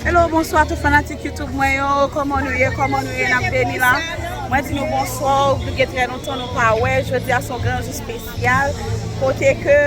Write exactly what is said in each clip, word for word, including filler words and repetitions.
Hello, bonswa tout fanatik YouTube mwen yo. Kòman nou ye? Kòman nou ye? N ap beni la. Mwen di nou bonswa, nou gen trè lontan nou pa wè. Jodi a se yon gran jou espesyal. Kote ke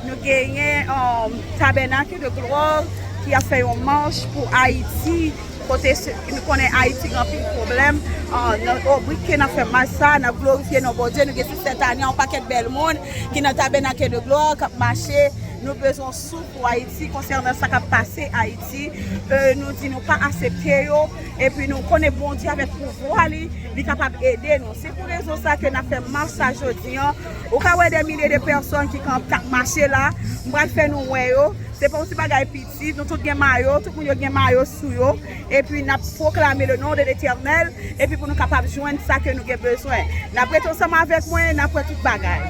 nou genyen um, Tabernacle de Gloire ki ap fè yon mach pou Ayiti. Kote se- nou konnen Ayiti gen anpil pwoblèm. Uh, nan obrik ke n ap fè mach sa, n ap glorifye non Bondye. Nou gen Sista Tania, yon pakèt bèl moun ki nan Tabernacle de Gloire, k ap mache. Nou bezwen souf pou Ayiti, konsènan sa k ap pase Ayiti. Euh, nou di nou pa aksepte yo. Epi nou konnen Bondye avèk pouvwa li, li kapab ede nou. Se pou rezon sa ke n ap fè mach sa jodi an. Ou ka wè dè milye de pèsòn ki kan- k ap mache la. M pral fè nou wè yo. Se pa yon ti bagay piti. Nou tout gen mayo. Tout moun yo gen mayo sou yo. Epi n ap pwoklame le non de Letènèl. Epi pou nou kapab jwenn sa ke nou gen bezwen. N ap rete ansanm avèk mwen, n ap wè tout bagay.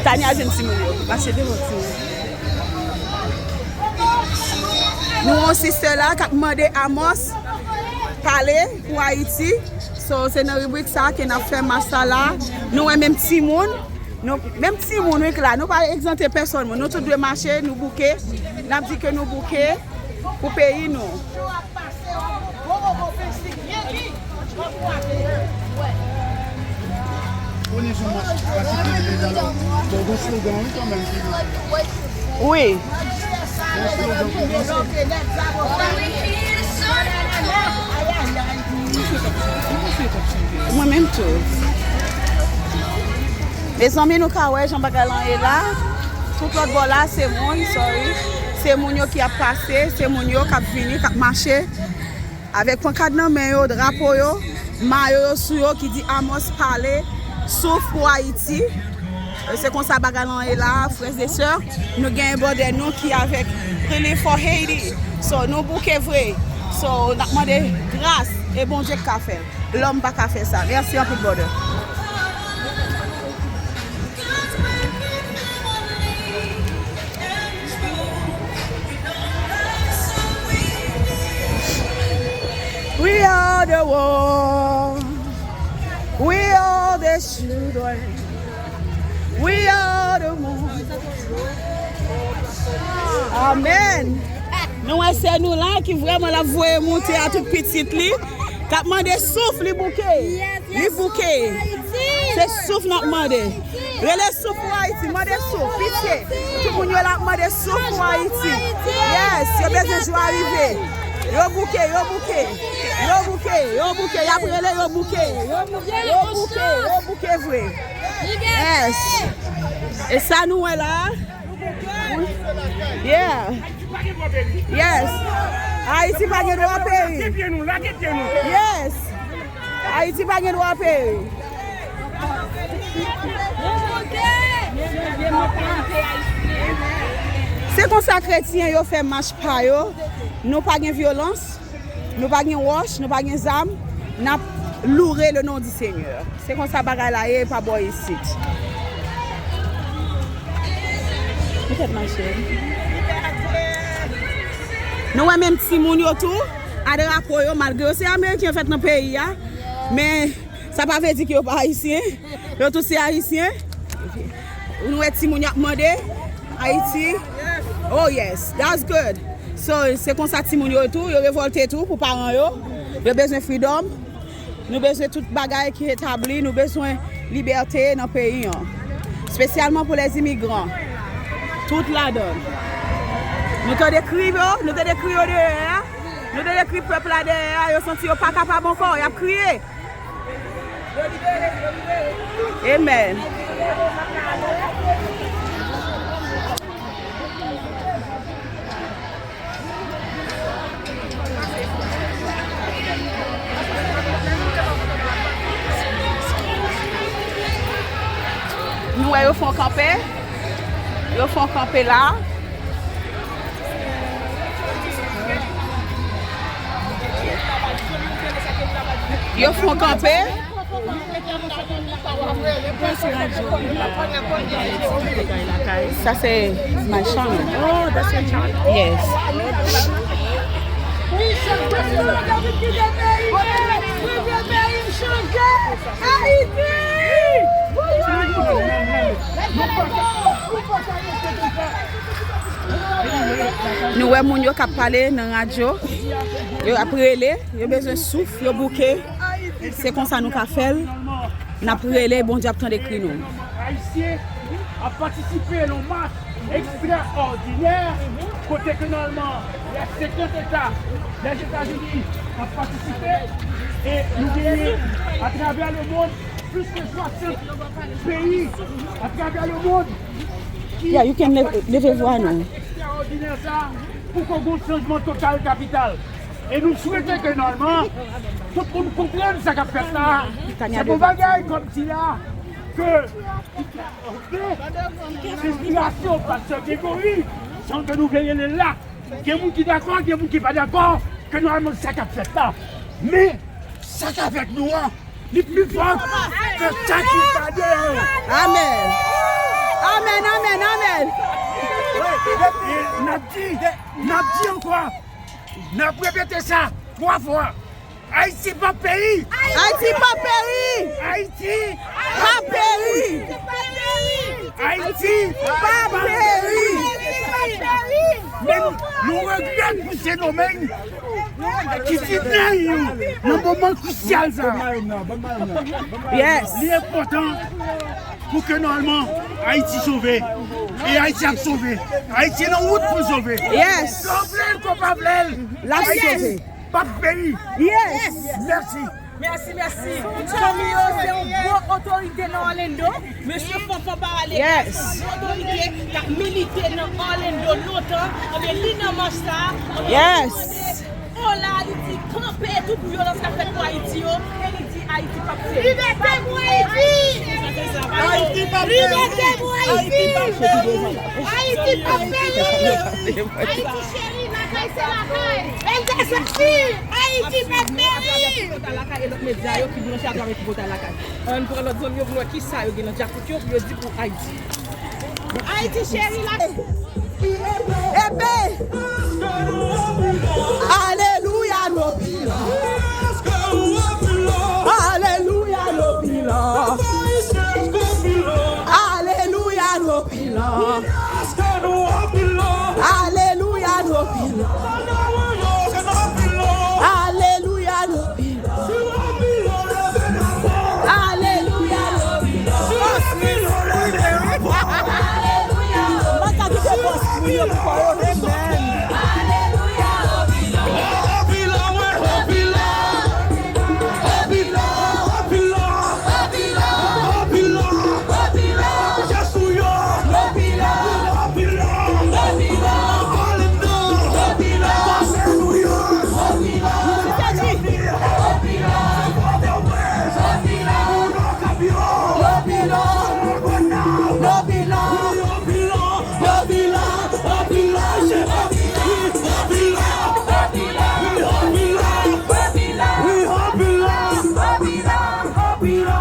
Tania jwenn timoun yo. Mache devan timoun. Nou yon sister la k ap mande Amos pale pou Ayiti. So, se nan ribrik sa ke n ap fè mach sa la. Nou wè menm timoun. Nou, menm timoun, wi, k la. Nou pa egzante pèsòn, moun. Nou tout dwe mache, nou bouke. N ap di ke nou bouke pou peyi nou. Konnen se yon mach patikilye, bon, gon slogan, wi, kanmenm, ki wi. Gon slogan pou lanse. Mwen menm tou. Mezanmi, nou ka wè jan bagay lan ye la. Tout lòt bò la, se moun, sorry. Se moun yo ki ap pase, se moun yo k ap vini, k ap mache. Avèk pankad nan men yo, drapo yo, mayo yo sou yo ki di Amos pale, souf pou Ayiti. E se konsa bagay lan ye la, frè e sè. Nou gen yon brother nou ki avèk Relief for Haiti. So, nou bouke vre. So, n ap mande gras e Bondye k ka fè l. Lòm pa ka fè sa. Mèsi anpil, brother. We are the world. We are the children. We are the one. Amen. Nou wè sè nou la ki vrèman l ap voye moute a tout pitit li. K ap mande souf li bouke. Li bouke. Se souf n ap mande. Rele souf pou Ayiti. Mande souf. Pitye. Tout moun yo la ap mande souf pou Ayiti. Yes. Yo bezwen jou a rive. Yo bouke, yo bouke. Yo bouke, yo bouke. Y ap rele, yo bouke. Yo bouke, yo bouke vre. Yes. E sa nou wè la. Yeah. Yes. Ayiti pa gen dwa peri. Yes. Ayiti pa gen dwa peri. Se konsa kretyen yo fè mach pa yo. Nou pa gen vyolans. Nou pa gen wòch, nou pa gen zam, n ap loure le non di Senyè. Se konsa bagay la ye pa bò isit. Poutèt mache. Nou wè menm timoun yo tou, a drapo yo, malgre yo se Ameriken fèt nan peyi a, men sa pa vle di ke yo pa Ayisyen. Yo tout se Ayisyen. Nou wè timoun y ap mande Ayiti. Oh yes, that's good. So, se konsa timoun yo tou, yo revòlte tou pou paran yo. Yo bezwen freedom. Nou bezwen tout bagay ki etabli. Nou bezwen libète nan peyi an. Espesyalman pou lèzimigran. Tout ladan. Nou tande kri yo, nou tande kri yo dèyè a. Nou tande kri pèp la dèyè a. Yo santi yo pa kapab ankò. Y ap kriye. Amen. Nou wè yo fè yon kanpe. Yo fè yon kanpe la. Yo fè yon kanpe. Sa se my channel. Oh, that's your channel. Yes. Ayiti! Nou wè moun yo k ap pale nan radyo, yo ap rele, yo bezwen souf, yo bouke. Se konsa nou ka fè l. N ap rele, Bondye ap tande kri nou. Ayisyen ap patisipe nan yon mach ekstraòdinè, kote ke nòmalman lè senkant eta Lèzetazini ap patisipe, e nou genyen atravè lemonn plis ke swasant peyi atravè lemonn ki Yeah, you can leve, leve vwa nou. Ekstraòdinè sa pou ke gon chanjman total kapital. E nou swete ke nòmalman tout moun konprann sa k ap fèt la. Se pa yon bagay kòmsi la ke se enspirasyon pastè Gregory, jan ke nou vle rele l la. Gen moun ki dakò, gen moun ki pa dakò, ke nòmalman sa k ap fèt la. Men, sa k ap fèt nou an, li pi fò ke sa ki pa deyò. Amèn. Amèn, amèn, amèn. E n ap di, n ap di ankò, n ap repete sa twa fwa. Ayiti p ap peri! Ayiti p ap peri! Ayiti p ap peri! Ayiti p ap peri! Men nou, nou regrèt pou fenomèn ki vin nan yon, yon moman krisyal sa. Yes. Li enpòtan pou ke nòmalman Ayiti sove. E Ayiti ap sove. Ayiti nan wout pou sove. Yes. Ke w vle l, ke w pa vle l. L ap sove. P ap peri. Yes. Mèsi. Mèsi, mèsi. Fanmi yo, se yon gwo otorite nan Orlando. Mesye Fanfan Parale, yes, se yon gwo otorite k ap milite nan Orlando lontan. Ebyen, li nan mach sa. Ebyen, yes, li mande, o la, li di, kanpe tout vyolans k ap fèt pou Ayiti yo. E li di, Ayiti p ap peri. Libète pou Ayiti! Ayiti p ap peri! Libète pou Ayiti! Ayiti p ap peri! Ayiti p ap peri! Ayiti cheri, lakay se lakay! Bèl Ayiti p ap peri! Tripotay Lakay e lòt medya yo ki branche atravè Tripotay Lakay. Ann pran lòt zanmi yo pou n wè kisa yo gen nan djakout yo pou yo di pou Ayiti. Ayiti cheri la. Epe. Alelouya, nou anpil. Alelouya, nou anpil. Alelouya, nou anpil. Alelouya, nou anpil. Alelouya, nou anpil. Alelouya. Mwen ka kite bòs moun yo pou yo. Amen.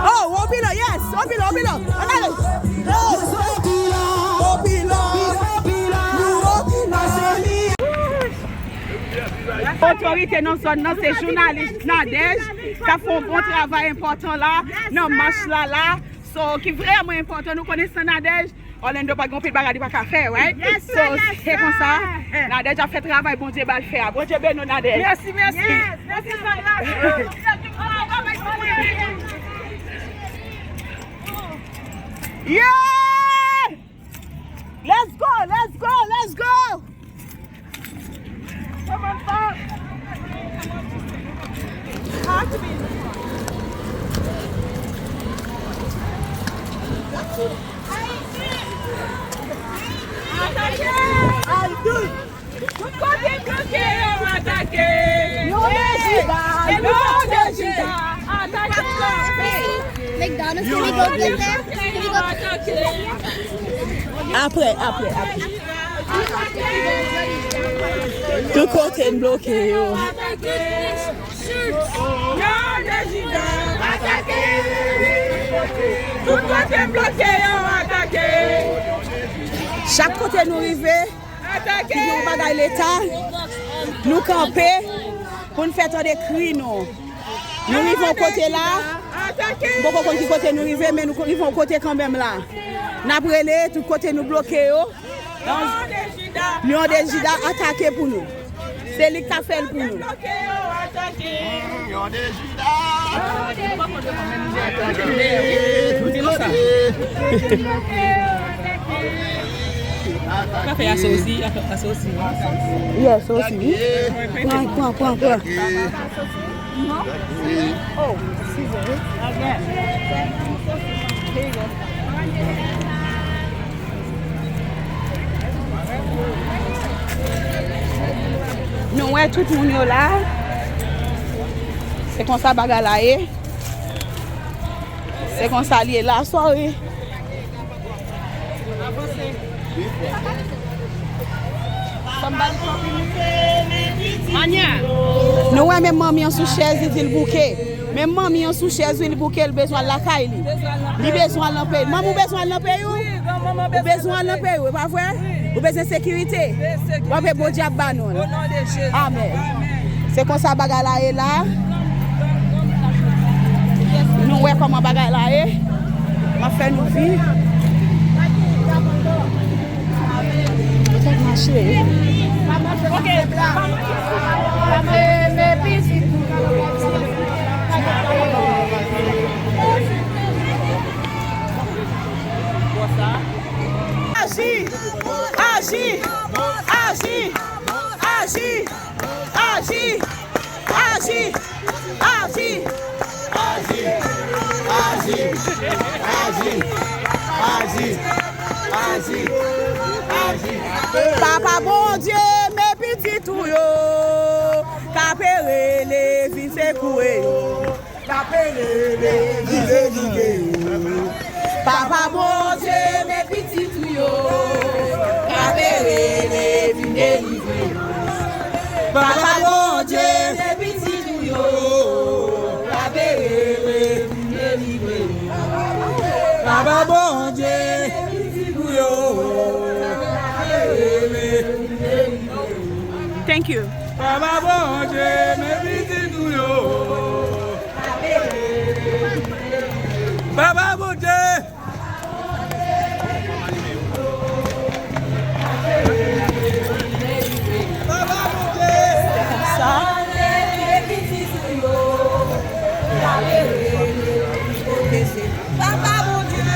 Oh, Opilo, yes, Opilo, Opilo. Ann ale. Opilo. Otorite nan zòn nan se jounalis Nadège k ap fè yon bon travay enpòtan la nan mach la la. So, ki vrèman enpòtan, nou konnen san Nadège, Orlando pa gen anpil bagay li pa ka fè, right? Yes, sir, yes, sir. So, se konsa, Nadège ap fè travay Bondye ba l fè a. Bondye beni w, Nadège. Mèsi, mèsi. Yes, mèsi, Sandra. Yeah! Let's go, let's go, let's go! Tout kote bloke yo atake. Yo dejida, yo dejida. Atake. Apre, apre, apre. Tout kote n bloke yo. Yo dejida. Atake. Tout kote n bloke yo atake. Chak kote nou rive, atake. Ki gen yon bagay Leta, nou kanpe pou n fè tande kri nou. Nou rive yon kote la, m poko konn ki kote nou rive, men nou rive yon kote kanmenm la. N ap rele, tout kote nou bloke yo. Lyon de Jida atake pou nou. Se li k ka fè l pou nou. Lyon de Jida. Atake. Atake. Atake. Atake. Yes, osi. Pran, pran, pran, pran. Oh, excuse me. Nou wè tout moun yo la. Se konsa bagay la ye. Se konsa li ye la, sorry. Nou wè menm manmi an sou chèz, li di l bouke. Menm manmi an sou chèz, wi, li bouke, li bezwen al lakay li. Li bezwen al nan peyi. Manmi, ou bezwen al nan peyi w? Ou bezwen al nan peyi w, e pa vre? Ou bezwen sekirite? Bon, ben, Bondye ap ba nou l. Amèn. Se konsa bagay la ye la. Nou wè kòman bagay la ye. M ap fè nou viv. Sa k mache? Ok. Aji! Aji! Aji! Aji! Aji! Aji! Aji! Papa Bondye, men pitit ou yo k ape rele vin sekouye yo. K ape rele vin delivre yo. Papa Bondye, men pitit ou yo k ape rele vin delivre yo. Papa Bondye, men pitit ou yo k ape rele vin delivre yo. Papa Bondye, men pitit ou yo k ape rele vin delivre yo. Thank you. Papa Bondye, men pitit ou yo. Papa Bondye. Papa Bondye. Sa. Papa Bondye.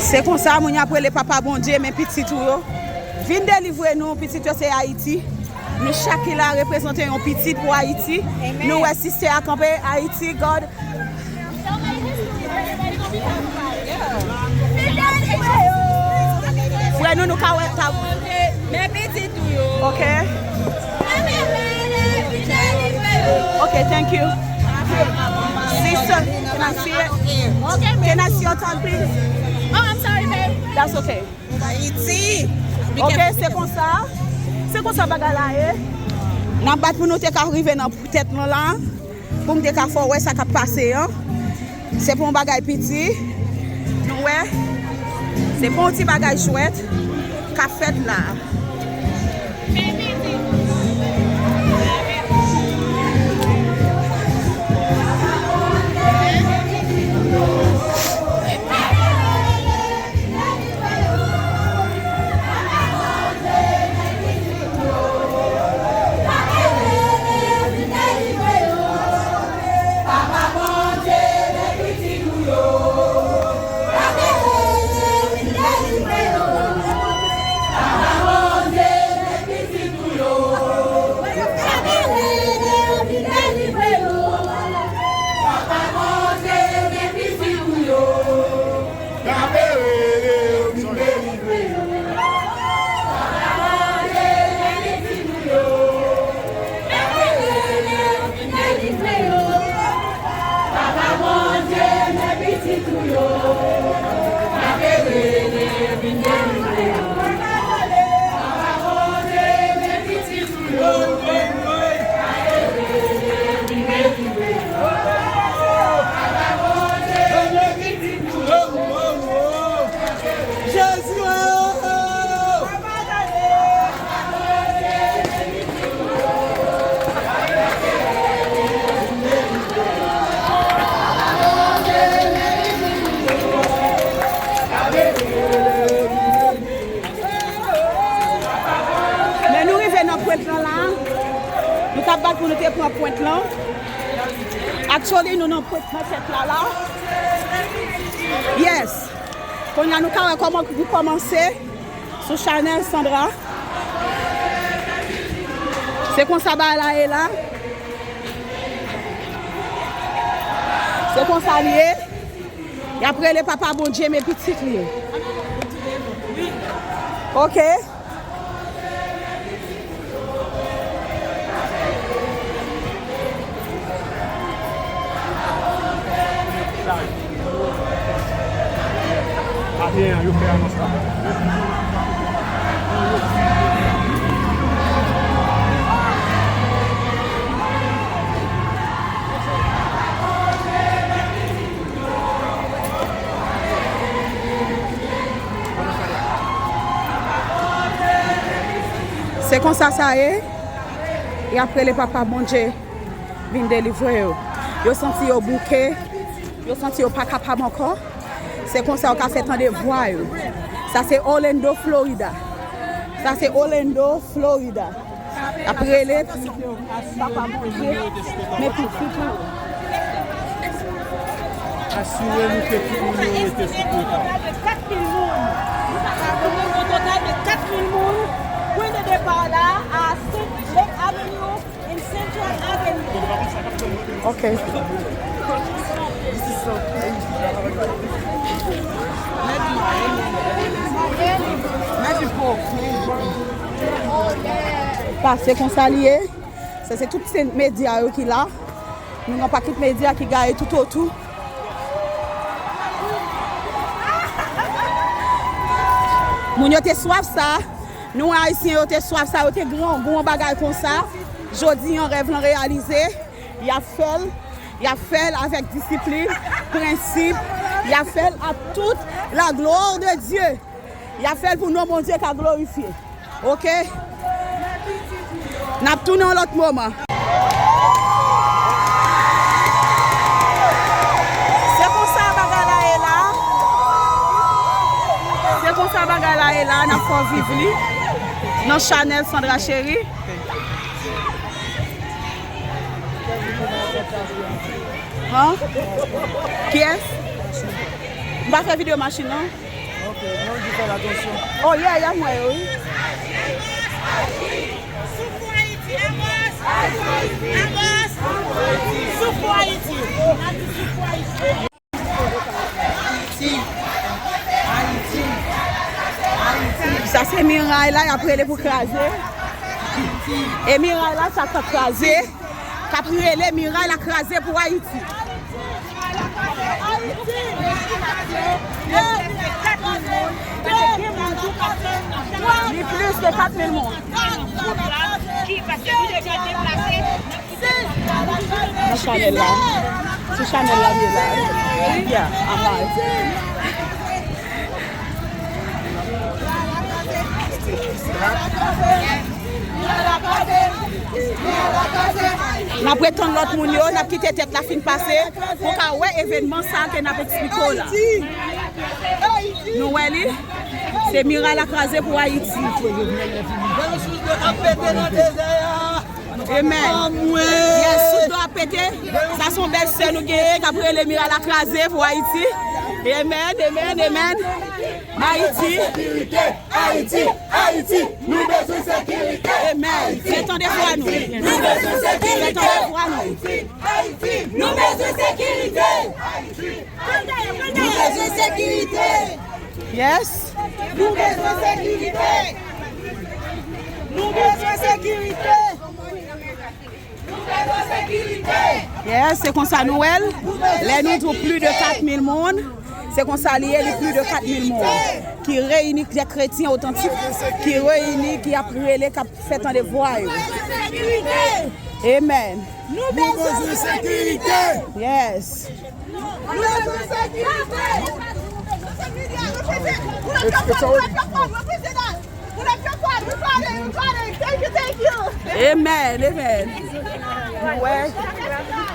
Se konsa moun yo ap rele Papa Bondye, men pitit ou yo. Vin delivre nou, pitit yo se Ayiti. Nou chak ki la reprezante yon pitit pou Ayiti. Amen. Nou wè sistè a kanpe, Ayiti, God. Frè nou, nou ka wè tab. Men pitit ou yo. Ok. Ok, thank you. Sister, can I see it? Can I see your tongue, please? Oh, I'm sorry, babe. That's okay. Ayiti. Ok, se konsa. Se konsa bagay la ye. N ap bat pou nou te ka rive nan tèt nou la. Pou m te ka fè w wè sa k ap pase an. Se pa yon bagay piti. Nou wè. Se pa yon ti bagay jwèt k ap fèt la. Pou nou te pran pwent lan. Actually, nou nan pwent nan tèt la la. Yes. Kounye a nou ka wè kòman nou kòmanse sou chanèl Sandra. Se konsa bagay la ye la. Se konsa l ye. Y ap rele Papa Bondye, men pitit li. Ok. Maten an, yo fè anons la. Se konsa sa ye. Y ap rele Papa Bondye vin delivre yo. Yo santi yo bouke. Yo santi yo pa kapab ankò. Se konsa yo ka fè tande vwa yo. Sa se Orlando, Florida. Sa se Orlando, Florida. Y ap rele Papa Bondye, men pitit ou. Asire nou ke tout moun yo rete sou pye pa yo. Kat mil moun. Nou ka gade yon total de kat mil moun. Pwen de depa la a Saint Lake Avenue and Central Avenue. Ok. Pase konsa li ye. Sa se tout se medya yo ki la. Nou gen yon pakèt medya ki gaye tout otou. Moun yo te swaf sa. Nou Ayisyen yo te swaf sa. Yo te grangou yon bagay konsa. Jodi an rèv lan reyalize. Y ap fè l. Y ap fè l avèk disiplin, prensip. Y ap fè l à toute la gloire de Dieu. Y ap fè l pou non Bondye ka glorifye. Ok? N ap tounen yon lòt moman. Se konsa bagay la ye la. Se konsa bagay la ye la. N ap fè w viv li nan chanèl Sandra Cherie. Hein? Kiyès? M pa fè videyo machin non. Ok, mwen di fè l atansyon. Oh yeah, yeah, m wè yo wi. Soufou Ayiti, Amos! Amos! Soufou Ayiti! Sa se miray la y ap rele pou kraze. E miray la sa k ap kraze, k ap rele miray la kraze pou Ayiti. Li plis ke kat mil moun. Nan chanèl la. Sou chanèl la, nou la. Yeah, I'm live. N ap ret tann lòt moun yo, n ap kite tèt la fin pase, pou w ka wè evènman sa ke n ap eksplike w la. Nou wè li? Se miray la kraze pou Ayiti. Amen. Yes, sous dlo ap pete. Sa se yon bèl sè nou genyen k ap rele miray la kraze pou Ayiti. Amen, amen, amen. Ayiti. Sekirite, Ayiti, Ayiti, nou bezwen sekirite. Amen. Fè tande vwa nou. Nou bezwen sekirite. Fè tande vwa nou. Ayiti, nou bezwen sekirite. Nou bezwen sekirite. Yes. Nou bezwen sekirite. Nou bezwen sekirite. Nou bezwen sekirite. Yes, se konsa nou wè l. Lè nou di w plis de kat mil moun, se konsa li ye, li plis de kat mil moun ki reyini, de kretyen otantik ki reyini, ki ap rele, k ap fè tande vwa yo. Amen. Nou bezwen sekirite. Yes. Nou bezwen sekirite. It's, it's already. Amen, amen. Nou wè,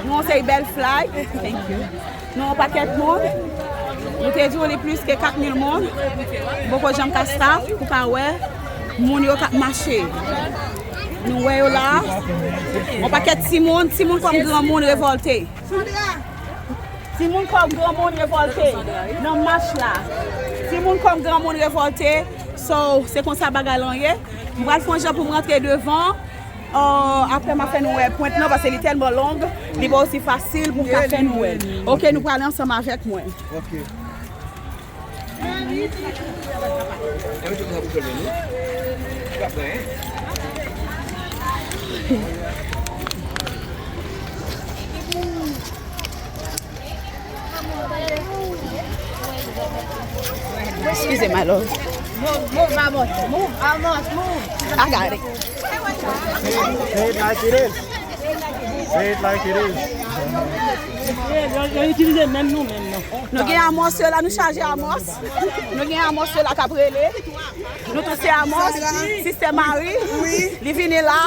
nou yon seri bèl flag. Thank you. Nou yon pakèt moun. Nou te di w li plis ke kat mil moun. Poko janm ka staff pou ka wè moun yo k ap mache. Nou wè yo la. Yon pakèt timoun, timoun kòm granmoun revòlte. Timoun kòm granmoun revòlte nan mach la. Timoun kòm granmoun revòlte. So, se konsa bagay lan ye. M pral fè yon jan pou m rantre devan. Uh, apre m ap fè nou wè pwent lan, paske li tèlman long, li pa osi fasil pou m ka fè nou wè. Ok, nou prale ansanm avèk mwen. Ok. Excuse my love. Move, move, Amos. Move, Amos, move. I got it. Say it like it is. Say it like it is. Yo, yo itilize menm nou menm non. Nou gen Amos yo la, nou chaje Amos. Nou gen Amos yo la k ap rele. Nou tou se Amos, Sister Marie. Li vini la.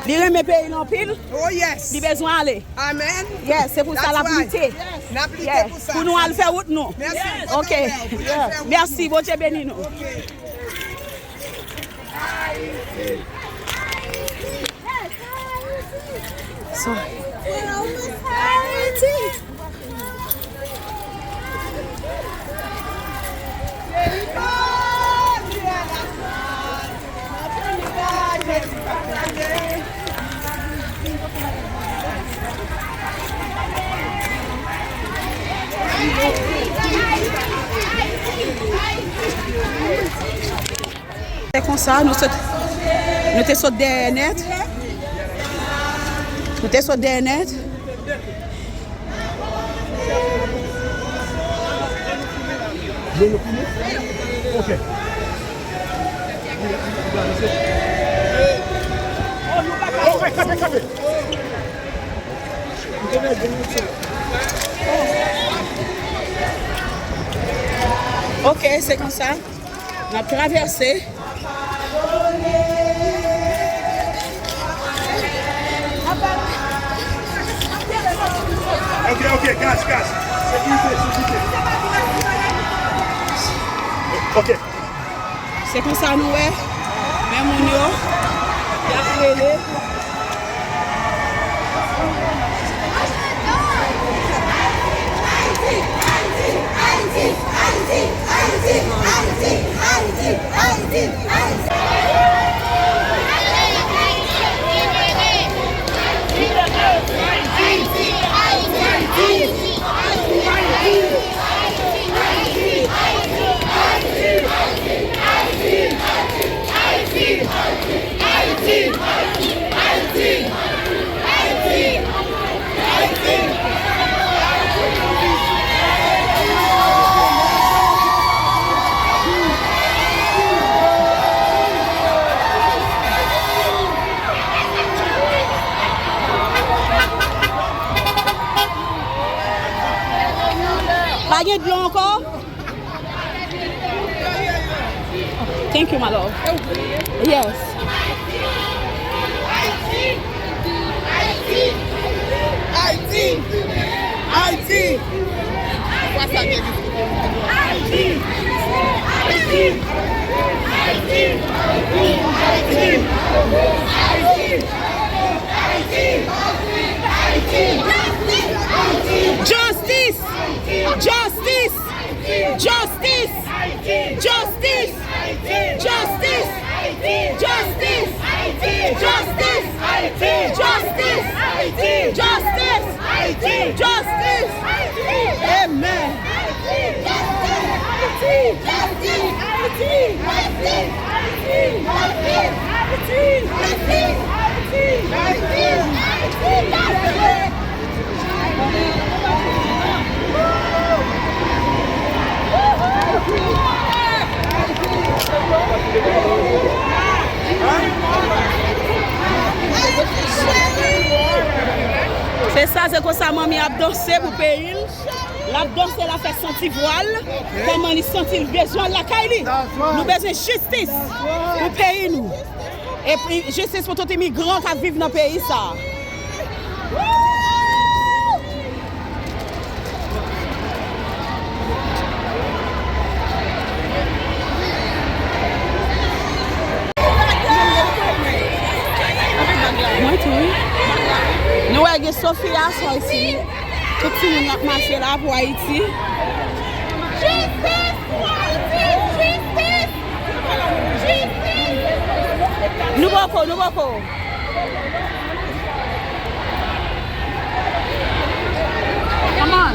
Li renmen peyi l anpil. Oh yes. Li bezwen ale. Amen. Yes, se pou sa l ap lite. N ap lite pou sa. Pou nou al fè wout nou. Mèsi. Ok. Mèsi, Bondye beni nou. So, Se konsa, nou sot, nou te sot dèyè nèt. Nou te sot dèyè nèt. Ok. Ok, se konsa. N ap travèse. Ok, ok, guys, guys. Sekirite, sekirite. Ok. Se konsa nou wè, men moun yo, y ap rele. Pa gen dlo ankò? Thank you, my love. Yes. Ayiti! Ayiti! Ayiti! Justice! Justice! Justice! Justice! Amen. Se sa, se konsa manmi ap danse pou peyi l. L ap danse, l ap fè santi vwa l, kòman li santi l bezwen l lakay li. Nou bezwen jistis pou peyi nou. Epi jistis pou tout imigran k ap viv nan peyi sa a. Fi a sòti. Tout timoun ap mache la pou Ayiti. Jistis pou Ayiti! Jistis! Jistis! Nou poko, nou poko. Come on.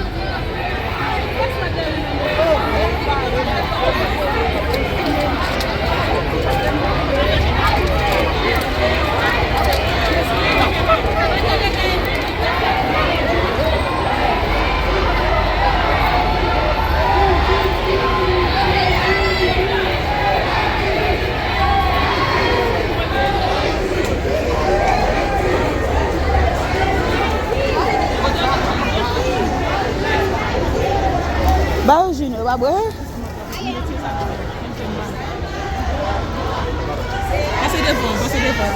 Ba yo ji nou, yo pa bwè. Pase devan, pase devan.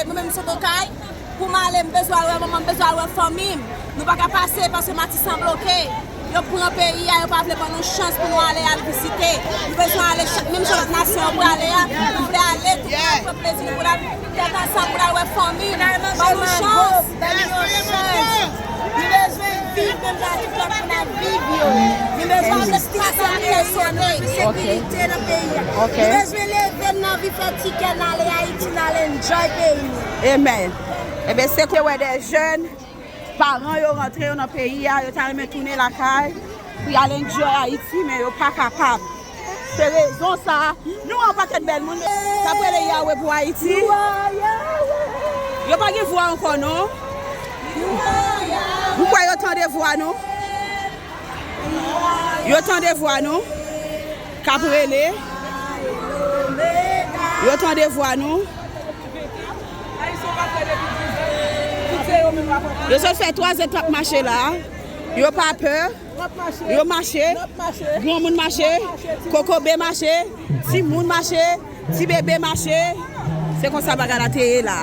Mwen menm m sot Okay, pou m ale, m bezwen al wè manman m, m bezwen al wè fanmi m. Nou pa ka pase paske Matisan bloke. Yo pran peyi a, yo pa vle ban nou chans pou nou ale al vizite. Nou bezwen ale chak, menm jan lòt nasyon yo prale a, nou vle ale tou pou n al pran plezi nou, pou n al tèt ansanm, pou n al wè fanmi n. Ban nou chans. Ban nou yon chans. Nou bezwen viv menm jan tout lòt moun ap viv yo. Nou bezwen ale pase ak kè sote, sekirite nan peyi a. Nou bezwen leve n nan vi, fè ti kè n ale Ayiti, n al enjoy peyi nou. Amen. Ebyen, se ke wè de jèn, paran yo rantre yo nan peyi a, yo ta renmen tounen lakay pou y al enjoy Ayiti, men yo pa kapab. Se rezon sa a, nou wè yon pakèt bèl moun k ap rele Yahweh pou Ayiti. Yo pa gen vwa ankò, non. Ou kwè yo tande vwa nou? Yo tande vwa nou k ap rele. Yo tande vwa nou. Yo sot fè twa zèt ap mache la. Yo pa pè. Yo mache. Granmoun mache. Kokobe mache. Timoun mache. Ti bebe mache. Se konsa bagay la te ye la.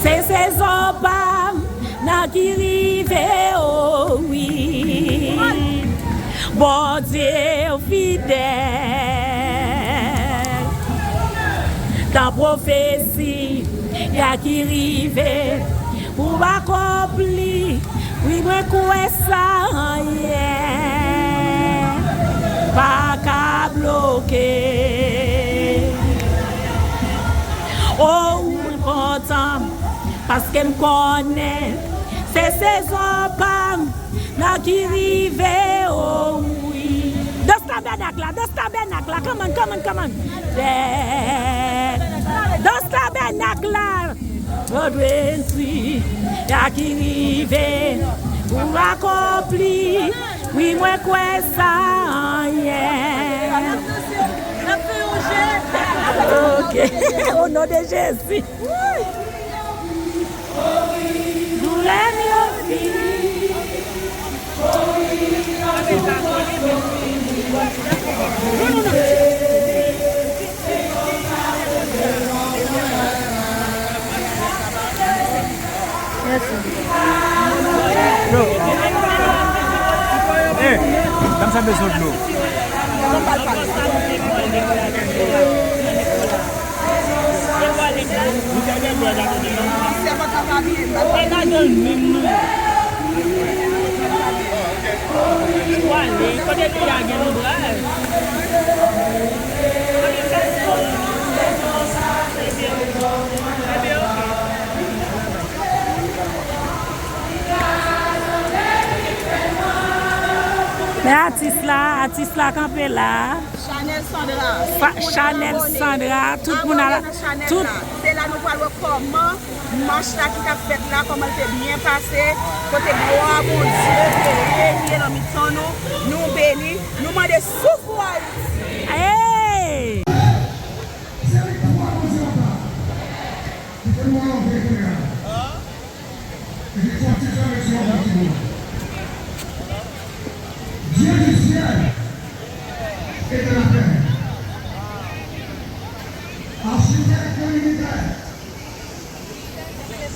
Se sezon pa m nan ki rive, o wi. Bondye fidèl. Tan pwofesi a ki rive pou akonpli. Wi, mwen kwè sa, anyen pa ka bloke. O, mwen kontan paske m konnen se sezon pa m nan ki rive, o wi. Dans tabènak la, dans tabènak la, come on, come on, come on. Yeah. Dans tabènak la. Yo dwe di, sa ki rive, ou akonpli. Wi, mwen kwè sa, yeah. Ok. O non de Jezi. Doulè m yo fini. Mèsi. Yo. Eh, dam sa bezwen dlo. Kote nou ye a gen ombraj. Men atis la, atis la kanpe la. Chanel Sandra. Chanel Sandra, tout moun ala, tout. Se la nou pral wè kòman mach la ki t ap fèt la, kòman l te byen pase, kote glwa Bondye te reye nan mitan nou, nou beni, nou mande souf ou Ayiti. Hey! Se viktwa Bondye anba. Kite nou antre kounye a. E viktwa ti fè mesye anba ti bout. Dieu du ciel et de la terre, architecte de l'univers,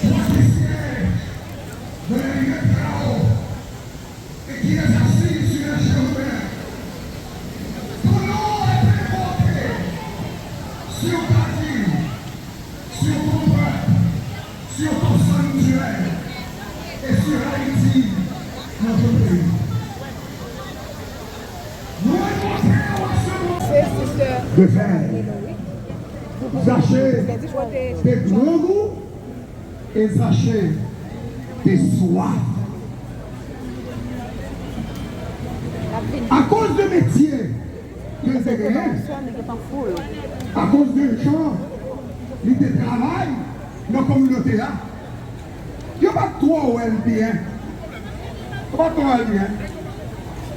toi qui sièges dans les lieux très hauts et qui es assis sur les chérubins, ton nom est invoqué sur ta vie, sur ton peuple, sur ton sanctuaire et sur Haïti, notre pays. Nous rencontrons en ce moment de fer. Zache te grangou e Zache te swaf. Akoz de metye ke l te genyen, akoz de jan li te travay nan kominote a, yo pa t twò wè l byen. Yo pa t twò wè l byen.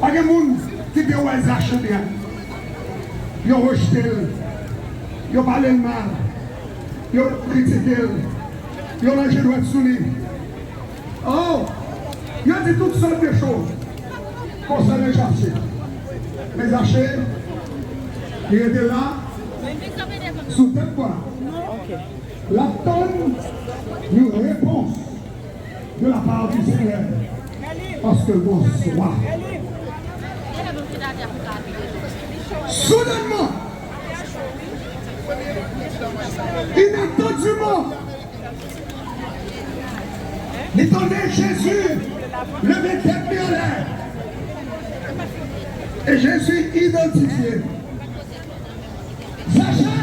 Pa gen moun ki te wè Zache byen. Yo rejte l. Yo pale l mal. Yo kritike l. Yo lonje dwèt sou li. Oh! Yo di tout sòt de choz konsènan Zache. Men Zache, li rete la, sou tèt kwa. L ap tann yon repons de la part du Seigneur, paske l gon swa. Soudènman, inatandiment, li tande Jezi leve tèt li anlè. E Jezi idantifye. Zache!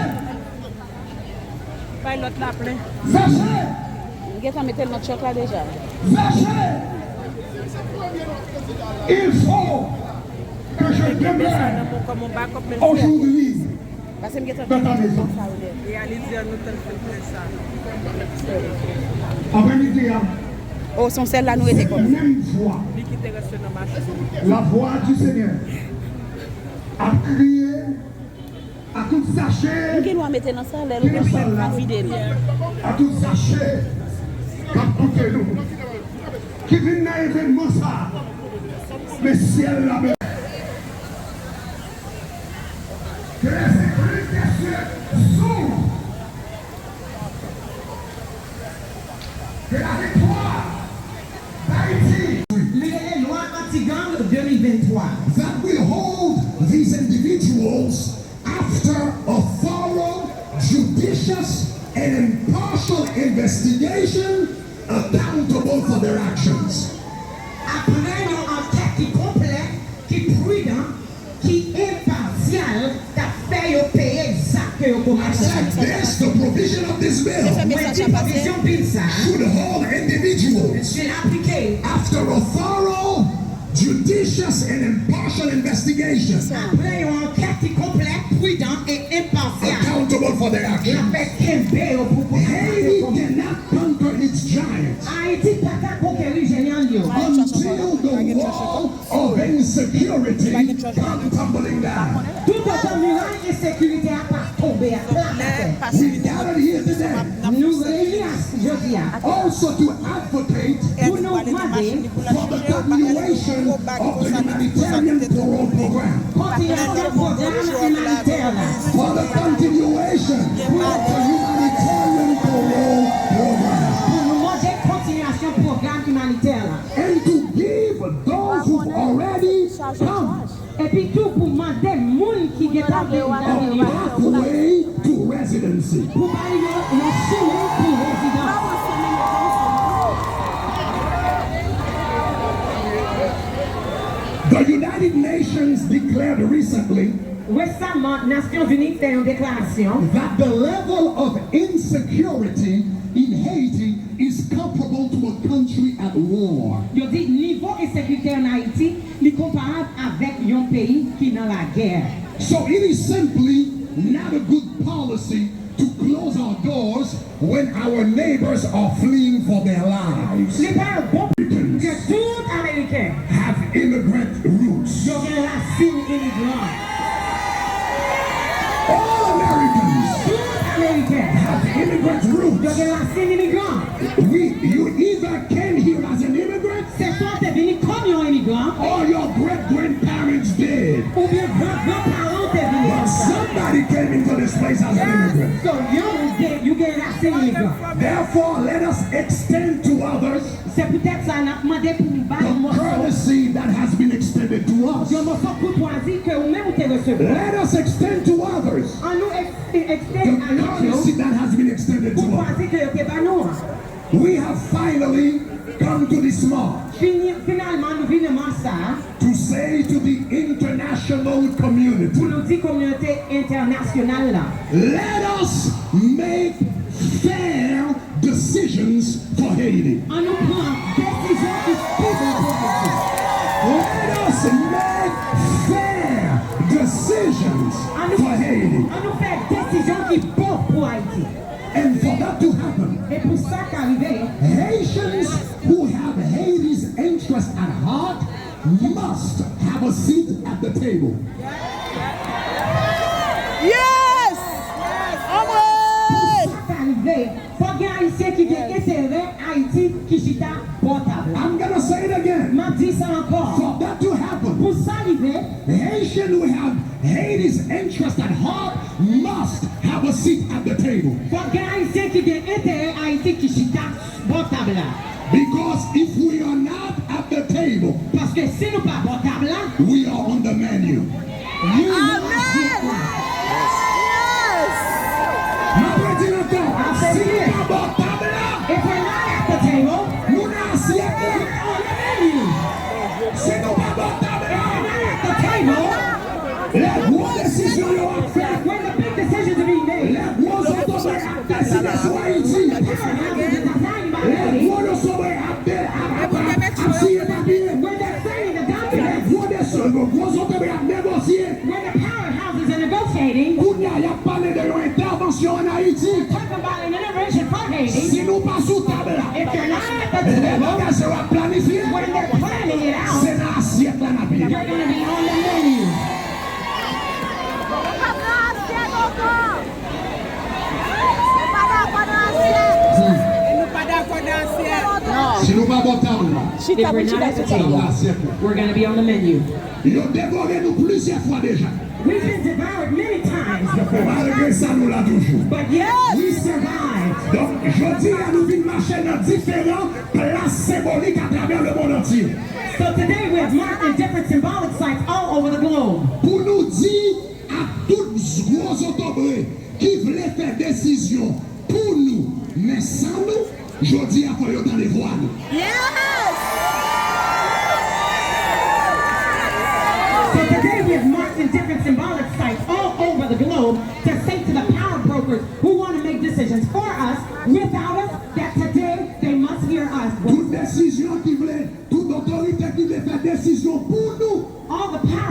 Bay lòt la plen. Zache! M gentan mete l nan tchòk la deja. Zache! Il faut que je demeure aujourd'hui dans ta maison. Aprèmidi a, cette même voix, la voix du Seigneur, a crié à tout Zache ki nan sal la, a tout Zache k ap koute nou, ki vin nan evènman sa a. Men syèl la, men. Que les écluses des cieux s'ouvrent. Que la victoire d'Haïti. Li rele lwa anti-gang de mil venntwa. That will hold these individuals after a thorough, judicious, and impartial investigation accountable for their actions. Apre yon ankèt ki konplè, ki pridan, ki enpasyal, k ap fè yo peye zak ke yo komèt. Accept this, the provision of this bill. Mwen di pwovizyon bil sa a. Should hold individuals. Dwe aplike. After a thorough, Judicious and impartial investigation. Apre yon ankèt ki konplè, pridan e enpasyal. Accountable for their actions. N ap fè kenbe yo pou, pou Haiti cannot conquer its giants. Ayiti pa ka konkeri jeyan l yo. Until the wall of insecurity come tumbling down. Toutotan miray ensekirite a pa tonbe a plat atè. We gathered here today. Nou reyini a, jodi a. Also to advocate Pou nou mande for the continuation of the humanitarian parole program. Kontinyasyon pwogram imanitè la. For the continuation of the humanitarian parole program. Pou nou mande kontinyasyon pwogram imanitè la. And to give those who've already come Epi tou pou mande moun ki gentan vin la vini yo. A pathway to residency. Pou bay yo yon chimen pou rezidans. The United Nations declared recently Resaman, Nasyonzini fè yon deklarasyon that the level of insecurity in Haiti is comparable to a country at war. Yo di nivo ensekirite ann Ayiti li konparab avèk yon peyi ki nan lagè. So it is simply not a good policy to close our doors when our neighbors are fleeing for their lives. Li pa yon bon ke tout Ameriken have immigrant roots. Yo gen rasin imigran. All Americans Tout Ameriken have immigrant roots. Yo gen rasin imigran. We, you either came here as an immigrant Se swa w te vini kòm yon imigran, or your great grandparents did. Oubyen gran gran paran w te vini But konsa. Somebody came into this place as an immigrant. So, yon, de, yon gen rasin imigran. Therefore, let us extend to others Se poutèt sa, n ap mande pou n bay the mòso courtesy that has been extended to us. Yon mòso koutwazi ke ou menm ou te resevwa. Let us extend to others An nou eks, ekstend a lòt yo the courtesy that has been extended to us. Koutwazi ke yo te ba nou an. We have finally come to this march Fini, finalman, nou vin nan mach sa a to say to the international community, pou nou di kominote entènasyonal la, let us make fair decisions for Haiti. An nou pran desizyon ki pi bon pou Ayiti. Let us make fair decisions An nou, for Haiti. An nou fè desizyon ki bon pou Ayiti. And for that to happen, E pou sa ka rive, Haitians who have Haiti's interest at heart must have a seat at the table. Yes! Anmwey! Pou sa ka rive, fòk gen Ayisyen ki gen enterè Ayiti ki chita bò tab la. I'm gonna say it again. M ap di sa ankò. For that to happen, Pou sa rive, Haitian who have Haiti's interest at heart must have a seat at the table. Fòk gen Ayisyen ki gen enterè Ayiti ki chita bò tab la. Because if we are not at the table, Paske si nou pa bò tab la, we are on the menu. Nou nan asyèt la. Yes! M ap redi l ankò. Si nou pa bò tab la, If we're not at the table, nou nan asyèt la. We're on the menu. Si nou pa bò tab la, If we're not at the table, lè gwo desizyon yo ap fèt, When the big decisions are being made, lè gwo zotobre ap deside sou Ayiti, the powerhouses are deciding about Haiti, lè gwo zotobre ap de, ap, ap, ap, ap siyen papye, when they're signing the documents, lè gwo de, gwo zotobre ap negosye, when the powerhouses are negotiating, kounye a y ap pale de yon entèvansyon ann Ayiti. Talk about an intervention for Haiti. Si nou pa sou tab la, If you're not at the table, lè bagay sa yo ap planifye, when they're planning it out, se nan asyèt la n ap ye. You're gonna be on the menu. Nou pa dakò nan asyèt. Nou pa dakò nan asyèt. Si nou pa bò tab la, If we're not at the table, tab la asyèt la. We're gonna be on the menu. Yo devore nou plizyè fwa deja. We've been devoured many times before. Malgre sa, nou la toujou. But yet, we survived. Donk, jodi a, nou vin mache nan diferan plas senbolik atravè lemonn antye. So today we have marked in different symbolic sites all over the globe. Pou nou di ak tout gwo zotobre ki vle fè desizyon pou nou, men san nou, jodi a fò yo tande vwa nou. Yes! So today we have marched in different symbolic sites all over the globe to say to the power brokers who want to make decisions for us, without us, that today they must hear us. Tout desizyon ki vle, tout Otorite ki vle fè desizyon pou nou,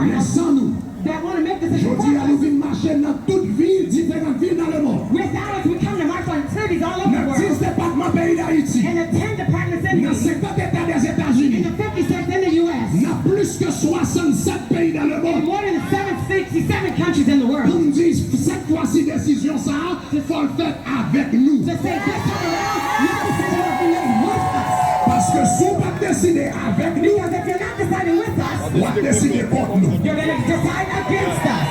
men san nou. Jodi a, nou vin mache nan tout vil, diferan vil nan lemonn. With that, as we come to march on cities all over the world, nan dis depatman peyi Dayiti, in the ten departments in the, nan senkant eta Dèzetazini, in the fifty states in the U S, nan plis ke swasannsèt peyi nan lemonn, in more than sixty-seven countries in the world, pou m di, sèt fwa si desizyon sa a, fò l fèt avèk nou. To say this time around, your decision will be made with us. Paske si w pa t deside avèk nou, because if you're not deciding with us, w ap deside kont nou. You're gonna decide against us.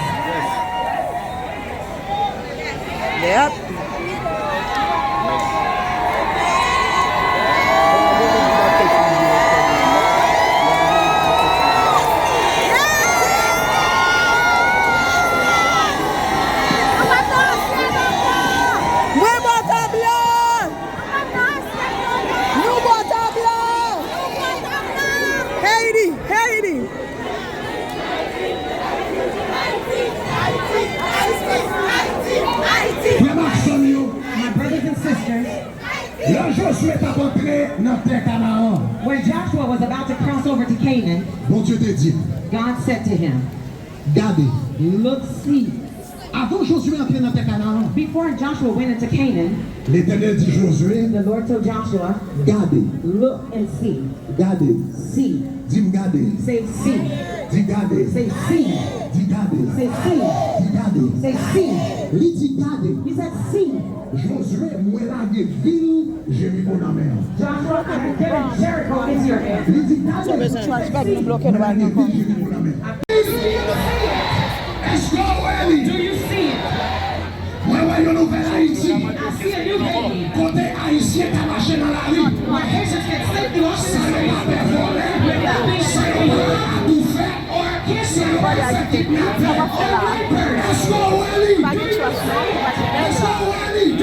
Yep. Mwen bò tablo! Nou bò tablo! Haiti! Haiti! Frè m ak sè m yo, my brothers and sisters, lè Jozye t ap antre nan tè Kanaran, when Joshua was about to cross over to Canaan, Bondye te di l, God said to him, Gade, look, see. Avan Jozye antre nan tè Kanaran, before Joshua went into Canaan, Letènèl di Jozye, the Lord told Joshua, Gade, look and see. Gade. See. Di m gade. Say, see. Di gade. Say, see. Di gade. Say, see. Di gade. Say, see. Li di gade. He said, see. Jozye, mwen lage vil Jeriko nan men w. Joshua, I have given Jericho into your hand. Li di, gade, mwen lage vil Jeriko nan men w. Èske w wè li? Do you see it? Mwen wè yon nouvèl Ayiti. I see a new Haiti. Kote Ayisyen ka mache nan lari. Where Haitians can sleep through our streets. San yo pa pè vòlè. Without being afraid. San yo pa atoufè. Èske w wè li? Èske w wè li? Èske w wè li?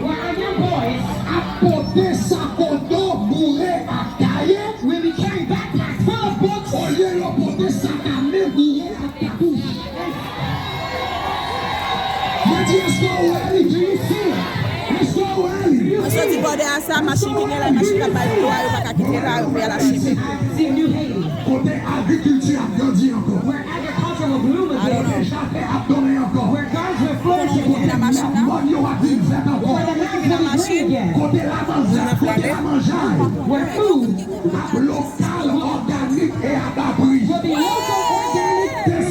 Where are your boys? Ap pote sakodo boure ak kaye. Will be carrying backpacks full of books. Olye yo pote sak a men boure ak katouch. Mwen di, èske w wè li? Do you see it? Èske w wè li? Mwen soti bòdè a sa, machin ki gen la, machin k ap bay dlo a, yo pa ka kite la, yo peye la chimè. I see a new Haiti. Kote agrikilti ap grandi ankò. Where agriculture will bloom again. Kote jaden ap donnen ankò. Where gardens will flourish again. Kote mòn yo ap vin vèt ankò. Where the mountains will be green again. Kote lamanzay, kote lamanjay. Where food ap lokal, òganik e a ba pri. Will be local, organic, and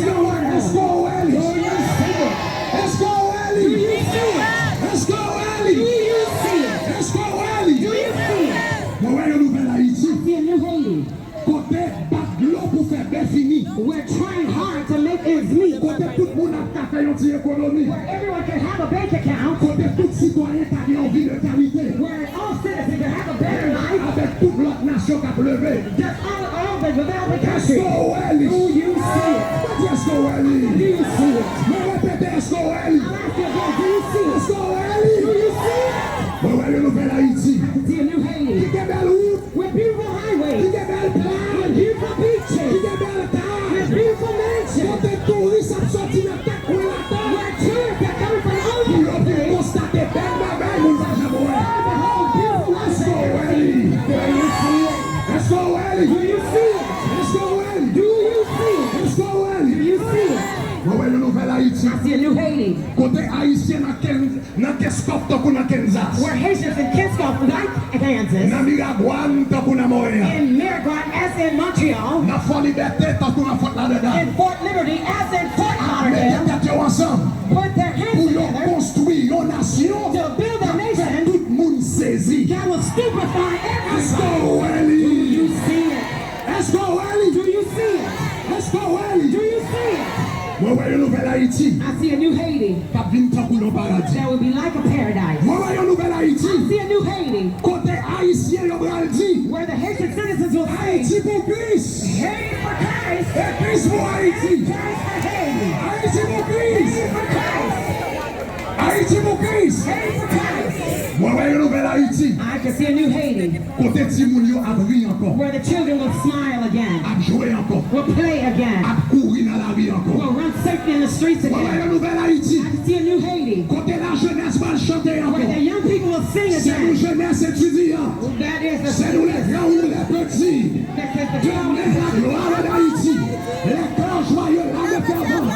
affordable. Èske w wè li? Do you see it? Èske w wè li? Do you see it? Èske w wè li? Do you see it? Èske w wè li? Do you see it? Mwen wè yon nouvèl Ayiti. I see a new Haiti. Kote bat dlo pou fè bè fini. We're trying hard to make ends meet. Kote tout moun ap ka fè yon ti ekonomi. Where everyone can have a bank account. Kote tout sitwayen ka gen yon vi de kalite. Where all citizens can have a better life. Menm avèk tout lòt nasyon k ap leve. Just all, all the developing countries. Èske w wè li? Do you see it? Mwen di, èske w wè li? Do you see it? Mwen repete, èske w wè li? I'm asking again, do you see it? Èske w wè li? Do you see it? Mwen wè yon nouvèl Ayiti. I can see a new Haiti. Ki gen bèl wout. With beautiful highways. Ki gen bèl plaj. With beautiful beaches. Ki gen bèl kay. With beautiful mansions. Kote touris ap soti nan kat kwen latè. Where tourists are coming from all over the place. Pou yo vin konstate bèl bagay moun pa janm wè. Behold beautiful landscapes. Èske w wè li? Do you see it? Èske w wè li? Do you see it? Èske w wè li? Do you see it? Èske w wè li? Do you see it? Mwen wè yon nouvèl Ayiti. I see a new Haiti. Kote Ayisyen nan Kenn-, nan Kenskòf tankou nan Kenzas. Where Haitians in Kenskòf, like Kansas. Nan Miragwàn tankou nan Montréal. In Miragwàn, as in Montreal. Nan Fò Libète tankou nan Fort Lauderdale. In Fort Liberty, as in Fort Lauderdale. Mete tèt yo ansanm. Put their hands together. Pou yo konstwi yon nasyon. To build a nation. K ap fè tout moun sezi. That will stupefy everybody. Èske w wè li? Do you see it? Èske w wè li? Do you see it? Èske w wè li? Do you see it? Mwen wè yon nouvèl Ayiti. I see a new Haiti. K ap vin tankou yon paradi. That will be like a paradise. Mwen wè yon nouvèl Ayiti. I see a new Haiti. Kote Ayisyen yo pral di, where the Haitian citizens will say, Ayiti pou Kris. Haiti for Christ. E Kris pou Ayiti. And Christ for Haiti. Ayiti pou Kris. Haiti for Christ. Ayiti pou Kris. Haiti for Christ. Mwen wè yon nouvèl Ayiti. I can see a new Haiti. Kote timoun yo ap ri ankò. Where the children will smile again. Ap jwe ankò. Will play again. Ap kouri nan lari ankò. Will run safely in the streets again. Mwen wè yon nouvèl Ayiti. I can see a new Haiti. Kote lajenès pral chante ankò. Where the young people will sing again. Se nou jenès etidyan. That is the students. Se nou lè gran ou lè peti. That is the young people. Demen laglwa an Ayiti. Lè kè jwaye la de fèvant.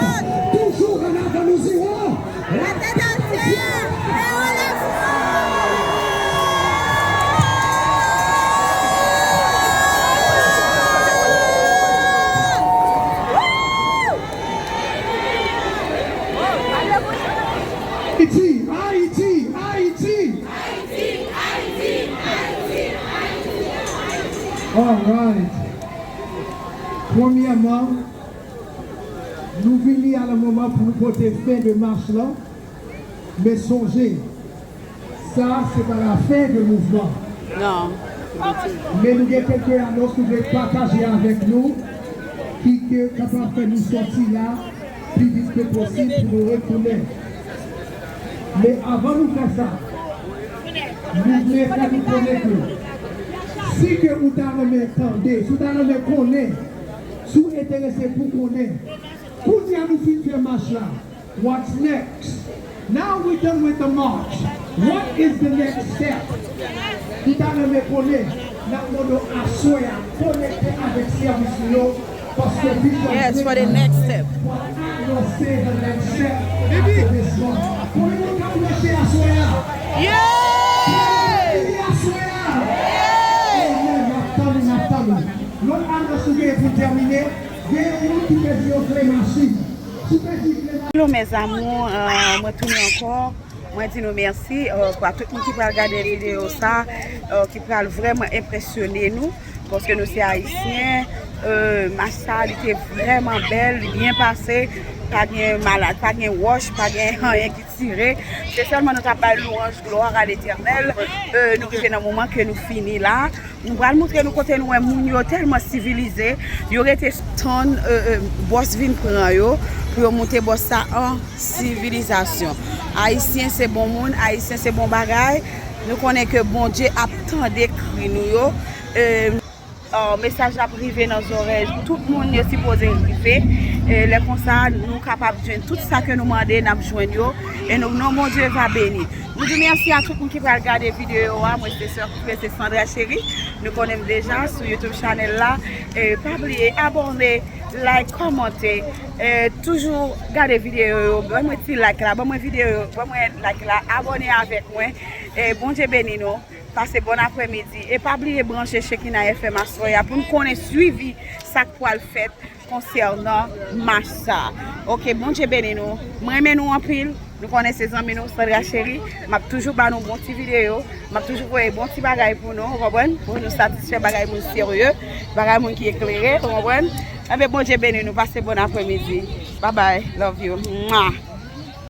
Toujou an avan nou di wo. Ayiti, Ayiti, Ayiti. All right. Premyèman, nou vini a nan moman pou nou pote fen de mach lan. Men sonje, sa se pa lafen de mouvman. Non. Men nou gen kèlke anons nou vle pataje avèk nou ki ke kapab fè nou sòti la pi vit ke posib pou nou retounen. Men avan nou fè sa, nou vle fè nou konnen ke si ke ou ta renmen tande, si ou ta renmen konnen, si ou enterese pou konnen, kounye a nou fin fè mach la, what's next? Now we done with the march. What is the next step? Nou ta renmen konnen, n ap mande w aswè a, konekte avèk sèvis nou yo, paske Bishop Yes, for the next step. Pral anonse the next step after this month. Konbyen moun k ap preche aswè a? Yeah! Konbyen moun k ap preche aswè a? Yeah! Amen. N ap tann ou, n ap tann ou. Lòt anons nou gen pou n tèmine, gen yon ki te di yo vle machin. Hello mes amours, euh, mwen tounen ankò. Mwen di nou mèsi euh, pou tout moun ki pral gade videyo sa, euh, ki pral vrèman enpresyone nou, paske nou se ayisyen. Euh, mach sa li te vrèman bèl, li byen pase, pa gen malad, pa gen wòch, pa gen anyen ki tire. Se sèlman nou t ap bay lwanj, glwa a Letènèl. Euh, nou rive nan moman ke nou fini la. Nou pral montre nou kote nou wè moun yo tèlman sivilize, yo rete tann euh, euh, bòs vin pran yo, pou yo moute bòs sa an sivilizasyon. Ayisyen se bon moun, ayisyen se bon bagay. Nou konnen ke Bondye ap tande kri nou yo. Euh, euh, mesaj la ap rive nan zòrèy tout moun, yo sipoze rive. E lè konsa, nou kapab jwenn tout sa ke nou mande, n ap jwenn yo. E nou, non Bondye va beni. Nou di mèsi a tout moun ki pral gade videyo a. Mwen se sè, se Sandra Cherie. Nou konnen m deja sou YouTube channel la. E pa bliye abòne, like, kòmante. E toujou gade videyo yo. Ban mwen ti like la, ban mwen videyo yo, ban mwen like la, abòne avèk mwen. E Bondye beni nou. Pase bon aprèmidi. E pa bliye branche Shekinah F M aswè a pou n konnen swivi sa k pral fèt konsènan mach sa. Oke, Bondye beni nou. Mwen renmen nou anpil. Nou konnen se zanmi nou, Sandra Cherie. M ap toujou ba nou bon ti videyo. M ap toujou voye bon ti bagay pou nou, ou konprann? Pou nou satisfè bagay moun serye, bagay moun ki eklere, ou konprann? Enben, Bondye beni nou. Pase bon aprèmidi. Bye bye. Love you. Mwah.